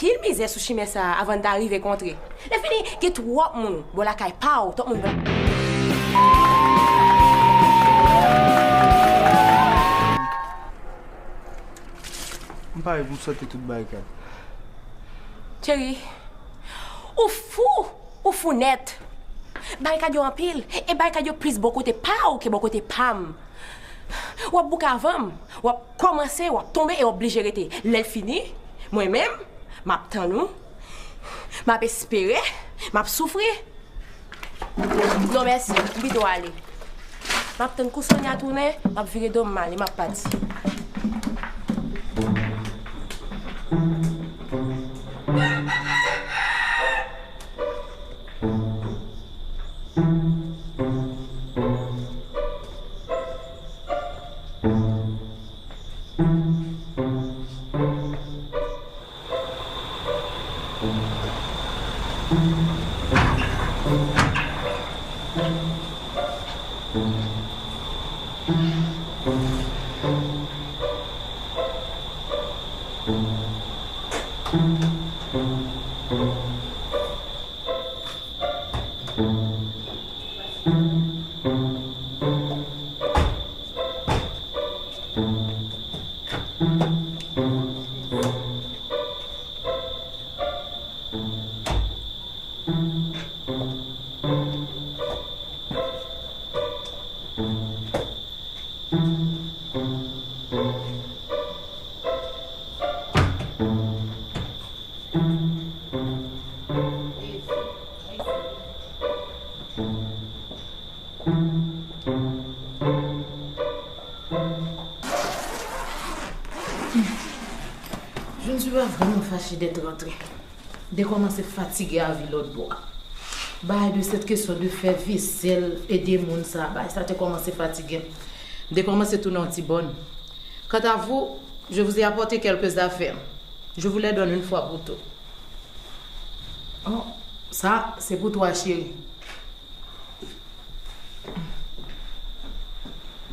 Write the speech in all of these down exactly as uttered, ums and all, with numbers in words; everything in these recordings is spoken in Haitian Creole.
anpil mizè sou chimen sa a avan n ta rive kontre. Lè fini, gen twòp moun bò lakay pa w, twòp moun bò. M pare pou m sote tout barikad. Cheri, ou fou! Ou fou nèt! Barikad yo anpil, e barikad yo plis bò kote pa w ke bò kote pa m. W ap bouke avan m, w ap kòmanse, w ap tonbe e w ap blije rete. Lè l fini, mwen menm, m ap tann ou, m ap espere, m ap soufri. Non, mèsi, m pito ale. M ap tann kou Sonia tounen, m ap vire do m ale, m ap pati. Je ne suis pas vraiment fâchée d'être rentrée. M te kòmanse fatige a viv lòt bò a. Bagay de cette question de fè vesèl, ede moun sa, bagay sa te kòmanse fatige m. M te kòmanse tounen yon ti bòn. Quant à vous, je vous ai apporté quelques affaires. Je vous les donne une fois pour toutes. Oh, sa, se pou twa, cheri.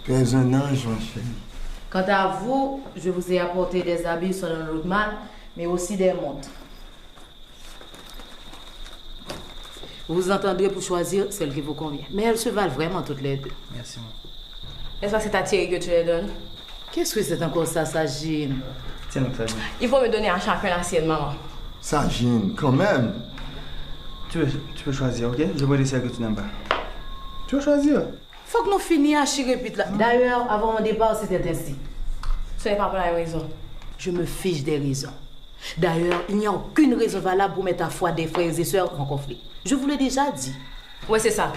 T'es un ange, ma chérie. Quant à vous, je vous ai apporté des habits selon le normal, mais aussi des montres. Vous vous entendrez pour choisir celle qui vous convient. Mais elles se valent vraiment toutes les deux. Merci, maman. N'est-ce pas, c'est à Thierry que tu les donnes? Qu'est-ce que c'est encore ça, Sajine? Tiens donc, Sajine. Il faut me donner à chacun la sienne, maman. Sajine, quand même. Tu peux, tu peux choisir, ok? Je vais laisser que tu n'aimes pas. Tu peux choisir. Fòk nou fini a chirepit la. D'ailleurs, avant mon départ, c'était ainsi. Ce n'est pas pour la raison. Je me fiche des raisons. D'ailleurs, il n'y a aucune raison valable pour mettre la foi des frères et sœurs en conflit. Je vous l'ai déjà dit. Mwen se sa.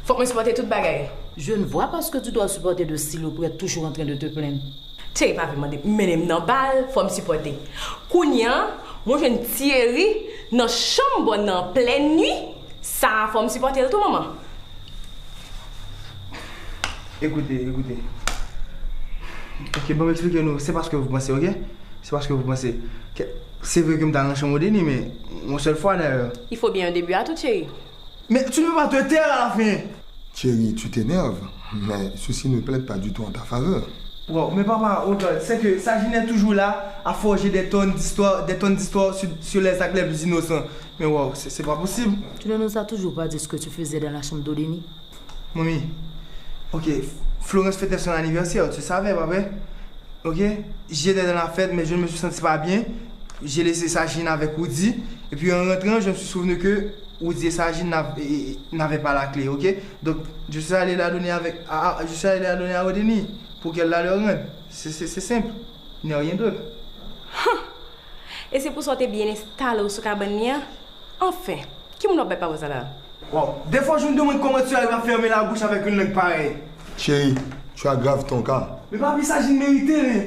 Fòk mwen sipòte tout bagay. Je ne vois pas ce que tu dois supporter de si le prêtre toujours en train de te plaindre. Thierry pa vle mande mennen m nan bal, fò m sipòte. Kounye a, mwen jwenn Thierry nan chanm bòn nan an plèn nwi, sa a fò m sipòte l tou, manman. Écoutez, écoutez. Ok, bon, m eksplike nou. C'est pas ce que vous pensez, ok? C'est pas ce que vous pensez. Que, c'est vrai que m t al nan chanm Odeni, mais yon sèl fwa, d'ailleurs. Il faut bien un début à tout, chéri. Mais tu ne peux pas te taire à la fin. Thierry, tu t'énerves, mais ceci ne plaide pas du tout en ta faveur. Wow, mais papa, oh God, c'est que Sajine est toujours là à forger des tonnes d'histoires, des tonnes d'histoires sur, sur les actes les plus innocents. Mais wow, c'est, c'est pas possible. Tu ne nous as toujours pas dit ce que tu faisais dans la chambre d'Odeni. Manmi, ok, Florence fêtait son anniversaire, tu savais, pas vrai? Ok, j'étais dans la fête, mais je ne me suis senti pas bien. J'ai laissé Sajine avec Woody. Et puis en rentrant, je me suis souvenu que Woody et Sajine n'av-, et, et n'avaient pas la clé, ok? Donc, je suis allé la donner avec, à, à- je suis allé la donner à Odeni pour qu'elle la leur rende. C'est, c'est, c'est simple. Il n'y a rien d'autre. E se pou sa w te byen enstale w sou kabann li an? Anfen, ki moun w ap bay pawòl sa la? Wow. Des fois, je me demande comment tu arrives à fermer la bouche avec une langue pareille. Chérie, tu aggraves ton cas. Mais papi, Sajine mérité, hein.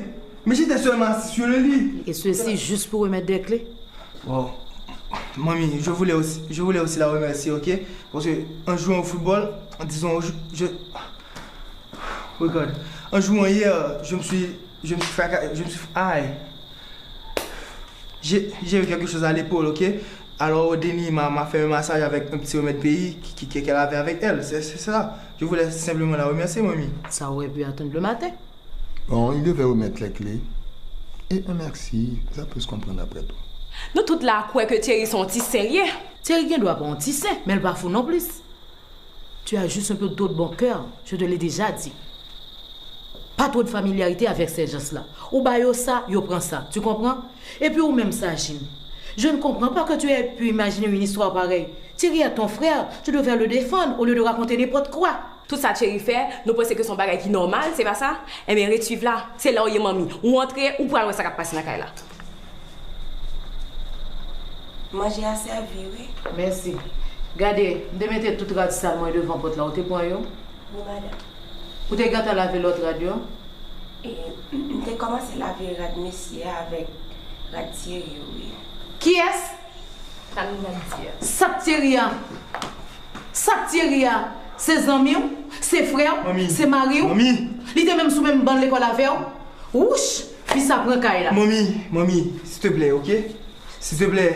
Mais j'étais seulement assis sur le lit. Et ceci juste pour remettre des clés? Wow. Manmi, je voulais aussi, je voulais aussi la remercier, ok? Parce que en jouant au football, disons, je, je, regarde, en jouant hier, je me suis, je me suis fraca-, je me suis, aïe. J'ai, j'ai eu quelque chose à l'épaule, ok? Alors, Odeni m'a, m'a fait un massage avec un petit remède pays qui, qui, qui, qu'elle avait avec elle. C'est, c'est ça. Je voulais simplement la remercier, mamie. Ça aurait pu attendre le matin. Bon, il devait remettre les clés. Et un merci, ça peut se comprendre après tout. Nou tout la kwè ke Thierry se yon ti sen li ye. Thierry gen dwa pa yon ti sen, men l pa fou non plis. Tu as juste un peu trop de bon cœur, je te l'ai déjà dit. Pas trop de familiarité avec ces gens-là. Ou ba yo sa, yo pran sa. Tu comprends? Et puis ou menm Sajin. Je ne comprends pas que tu aies pu imaginer une histoire pareille. Thierry est ton frère, tu devrais le défendre au lieu de raconter n'importe quoi. Tout sa Thierry fè, nou panse ke se yon bagay ki nòmal, se pa sa? Enben, ret swiv la. Se la w ye, manmi. Ou antre, ou pral wè sa k ap pase nan kay la. Manje a sèvi, wi. Mèsi. Gade, m te mete tout rad sal mwen devan pòt la, ou te pran yo? Wi, madanm. Ou te gentan lave lòt rad yo? E, m, m te kòmanse lave rad mesye a avèk rad Thierry yo, wi. Kiyès? Sa nou pral di a? Sa k Thierry a? Sa k Thierry a? Se zanmi w? Se frè w? Manmi. Se mari w? Manmi. Li te menm sou menm ban lekòl avè w? Wouch! Fi sa pran kay la. Manmi, manmi, silteplè, oke? Silteplè.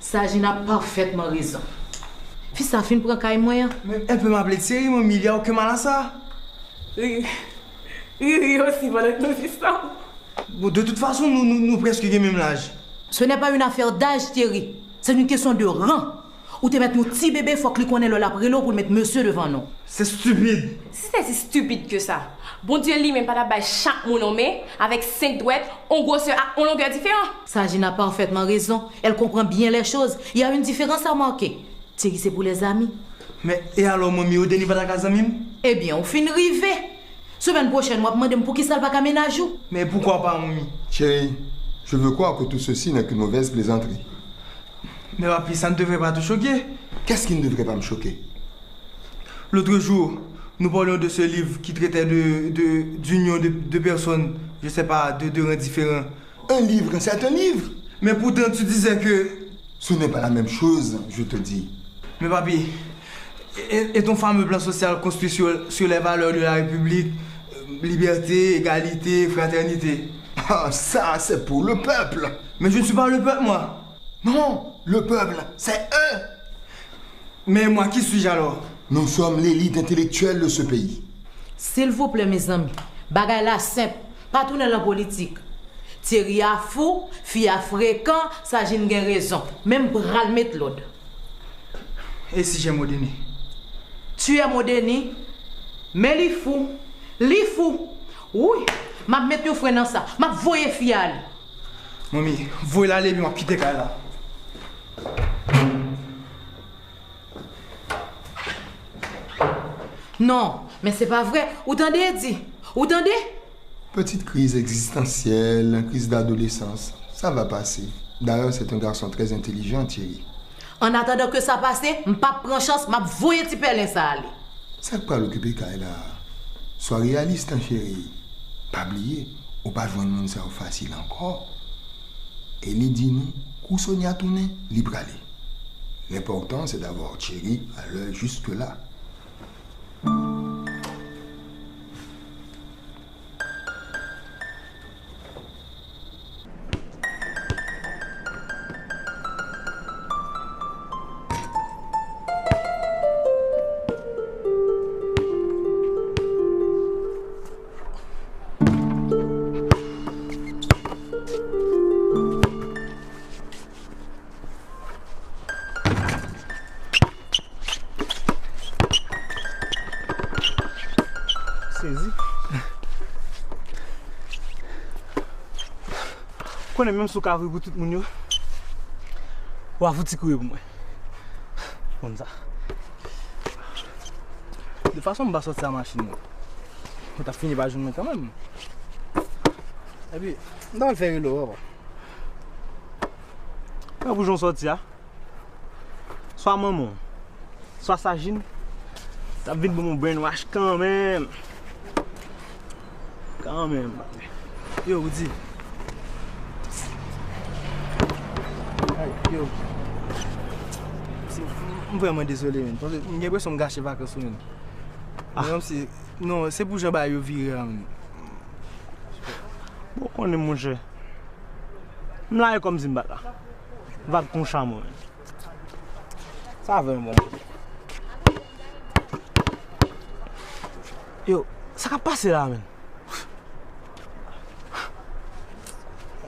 Sajin a pafètman rezon. Fi sa fin pran kay mwen an. Mais elle peut m'appeler Thierry, manmi, il y a aucun mal à ça. Riri, Riri osi, pandan ke nou di sa. Bon, de toute façon, nou, nou, nou prèske gen menm laj. Ce n'est pas une affaire d'âge, Thierry. C'est une question de rang. Ou te mèt yon ti bebe, fòk li konnen lè l ap rele w pou l met mesye devan non. C'est stupide. Si se si stipid ke sa, Bondye li menm pa t ap bay chak moun yon men avèk senk dwèt, yon gwosè ak yon longè diferan. Sajin a pafètman rezon. Elle comprend bien les choses. Il y a une différence à marquer. Thierry se pou lèzami. Men, e alò, manmi, Odeni pa ta ka zanmi m? Ebyen, ou fin rive. Semèn pwochèn, w ap mande m poukisa l pa ka mennaj ou. Mais pourquoi pas, manmi? Chérie, je veux croire que tout ceci n'est qu'une mauvaise plaisanterie. Mais papi, ça ne devrait pas te choquer. Qu'est-ce qui ne devrait pas me choquer? L'autre jour, nous parlions de ce livre qui traitait de, de, d'union de, de personnes, je sais pas, de, de rangs différents. Un livre, c'est un livre. Mais pourtant, tu disais que... Ce n'est pas la même chose, je te dis. Mais papi, et, et ton fameux plan social construit sur, sur les valeurs de la République, euh, liberté, égalité, fraternité. Ah, ça, c'est pour le peuple. Mais je ne suis pas le peuple, moi. Non, le peuple, c'est eux. Mais moi, qui suis-je alors? Nous sommes l'élite intellectuelle de ce pays. Silvouplè, mezanmi, bagay la senp. Pa tounen lan politik. Thierry a fou, fi a frekan, Sajin gen rezon. Men m pral met lòd. Et si j'aime Odeni? Tu aimes Odeni? Men li fou. Li fou. Wouy, m ap met yon fren nan sa. M ap voye fi a ale. Manmi, voye l ale epi m ap kite kay la. Non, men se pa vre. Ou tande, Eddy? Ou tande? Petite crise existentielle, crise d'adolescence, ça va passer. D'ailleurs, c'est un garçon très intelligent, Thierry. An atandan ke sa pase, m p ap pran chans, m ap voye ti pèlen sa ale. Sa k pral okipe kay la? Swa reyalis, tan cheri. Pa bliye, ou pa jwenn moun sa yo fasil ankò. E li di nou, kou Sonia tounen, li prale. L'important, c'est d'avoir Thierry à l'heure juste là. Sezi. Konnen menm si w ka vre pou tout moun yo, w a fouti kouri pou mwen. Konn sa. De fason m pa sòti a machin nan, ou t ap fini pa jwenn mwen kanmenm. Epi, m ta pral fè rele w, papa. Wè pou jan w sòti a. Swa manman w, swa Sajin, t ap vin ban m yon brainwash kanmenm. Kanmenm. Yo, Rudy. Ay, yo. Si, m vrèman dezole, men. Paske m gen enpresyon m gache vakans ou, men. Ah. Men kòmsi, non, se pou jan bagay yo vire a, men. Bon, konnen, monchè. M la e kòmsi m pa t la. Vag konsa, mwen. Sa vrèman bon. Yo, sa k ap pase la, menm?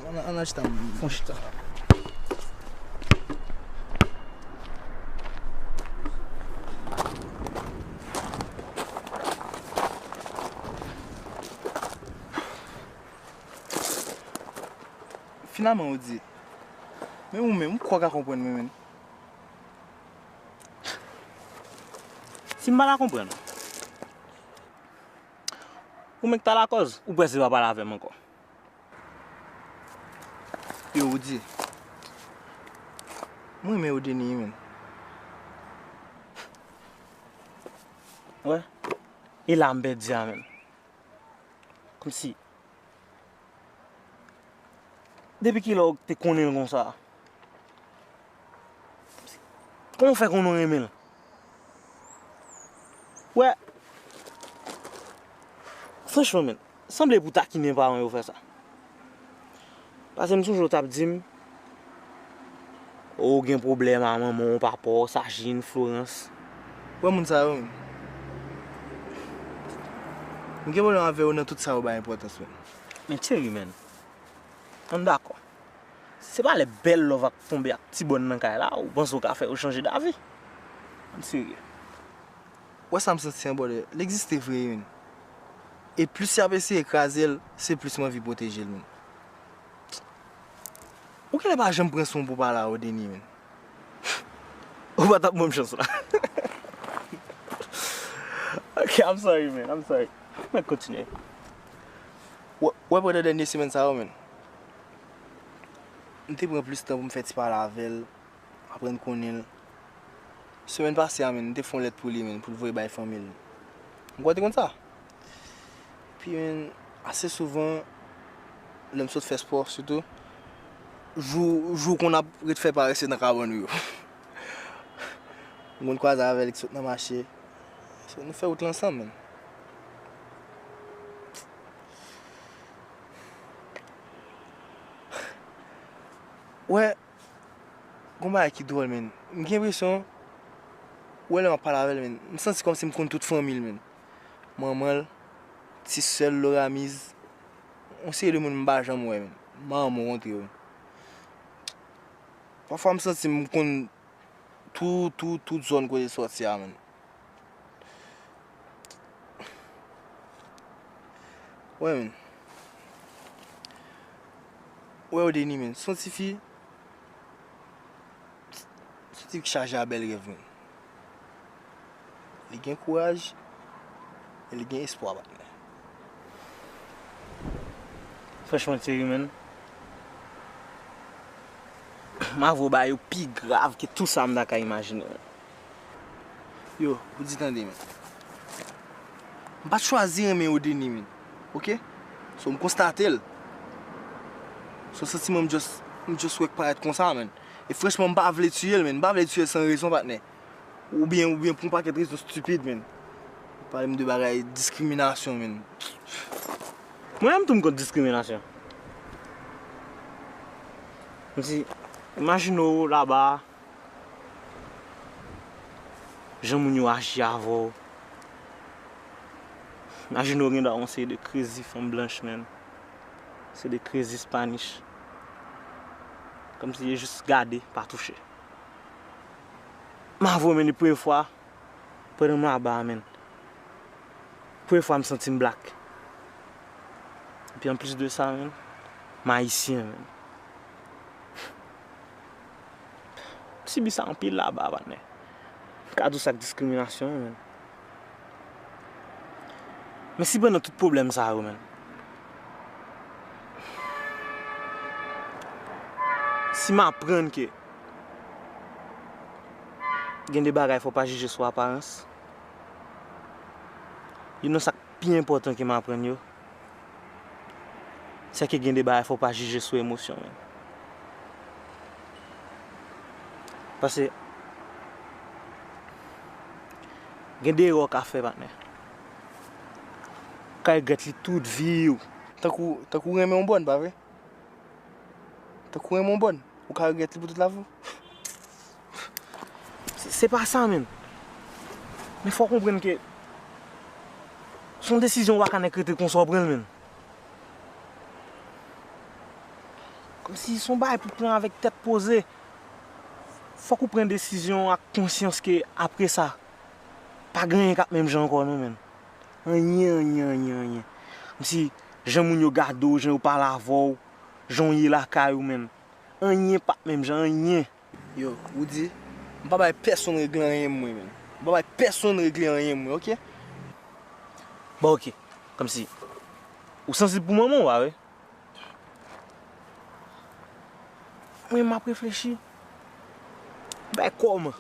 Ann, ann al chita, fon chita. Finalman, Odie, men ou menm, ou kwè w ka konprann mwen, menn? Si m pa ta konprann ou, ou menm ki ta lakòz, ou prèske pa pale avè m ankò. Yo, Odie, mwen renmen Odenie, menn. Wè, e la m pèdi a, menn. Kòmsi, depi kilè w te konnen l konsa? Kòman w fè konnen w renmen l? Wè, franchman, menn, sanble pou takinen paran yo fè sa. Paske m sonje w t ap di m, ou gen pwoblèm a manman w, papa w, Sajin, Florans. Wè moun sa yo, menn. M gen pwoblèm avè yo nan tout sa yo bay enpòtans, menn. Men Thierry, menn, ann dakò. Se pa lè bèl love ap tonbe ak ti bòn nan kay la, ou panse w ka fè yo chanje davi? Ann serye. Wè sa m santi an, brother, l egziste vre, menn. E plis y ap eseye kraze l, se plis m anvi pwoteje l, menn. Ou genlè pa janm pran son pou pale a Odenie, menn. Ou pa t ap ban m chans la. Ok, I'm sorry, man. I'm sorry. Mwen kontinye. Wè, wè, pandan dènye semèn sa yo, menn, m te pran plis tan pou m fè ti pale avè l, aprann konnen l. Semèn pase a, menn, m te fè yon lèt pou li, menn, pou l voye bay fanmi l. M kwè w te konn sa. Epi, menn, ase souvan, lè m sot fè spò, sitou, jou, jou konn ap ret fè parese nan kabann ou yo. M konn kwaze avè l ki sot nan mache. So, nou fè wout la ansanm, menn. Wè, gon bagay ki dwòl, menn. M gen enpresyon, wè, lè m ap pale avè l, menn, m santi kòmsi m konn tout fanmi l, menn. Manman l, ti sè l, Loramiz, yon seri de moun m pa janm wè, menn. M pa janm rankontre yo. Pafwa, m santi m konn tout, tout, tout zòn kote l sòti a, menn. Wè, menn. Wè, Odenie, menn, se yon tifi, se yon tifi ki chaje a bèl rèv, menn. Li gen kouraj e li gen espwa, patnè. Franchman, Thierry, menn, m avè w bagay yo pi grav ke tout sa m ta ka imajine, menn. Yo, ou di tande, menn. M pa t chwazi renmen Odenie, menn. Ok? So, m konstate l. So, santiman m just, m just wè k parèt konsa, menn. E franchman, m pa vle tiye l, menn. M pa vle tiye l san rezon, patnè. Oubyen, oubyen pou yon pakèt rezon stipid, menn. Pale m de bagay diskriminasyon, menn. Mwen menm tou m kont diskriminasyon. M di, imajine w laba, jan moun yo aji avè w. Imajine w gen dwa yon seri de crazy fanm blanch, menn. Se de crazy Spanish. Kòmsi yo jis gade, pa touche. M avè w, menn, e premye fwa, pandan m laba a, menn. Premye fwa m santi m black. Epi anplis de sa, menn, m ayisyen, menn. M sibi sa anpil laba, patnè. M ka di w sa k diskriminasyon, menn. Men sipandan tout pwoblèm sa yo, menn, si m aprann ke gen de bagay fò w pa jije sou aparans, youn nan sa k pi enpòtan ke m aprann yo, se ke gen de bagay fò w pa jije sou emosyon, menn. Paske gen de erè w ka fè, patnè. Ou ka regrèt li tout vi w. Tankou, tankou renmen yon bòn, pa vre? Tankou renmen yon bòn. Ou ka regrèt li pou tout lavi w. Se, se pa sa, menn. Men fò w konprann ke se yon desizyon w pa ka nèk rete konsa w pran l, menn. Kòmsi se yon bagay pou w pran avèk tèt poze. Fòk ou pran desizyon ak konsyans ke apre sa, pa gen anyen k ap menm jan ankò non, menn. Anyen, anyen, anyen, anyen. Kòmsi jan moun yo gade w, jan yo pale avè w, Jan w ye lakay ou, menn. Anyen p ap menm jan, anyen. Yo, Roody, m pa bay pèsonn regle anyen mwen, menn. M pa bay pèsonn regle anyen mwen, oke? Bon, oke. Kòmsi, ou sansib pou manman w, pa vre? Mwen, m ap reflechi. Bay kòman?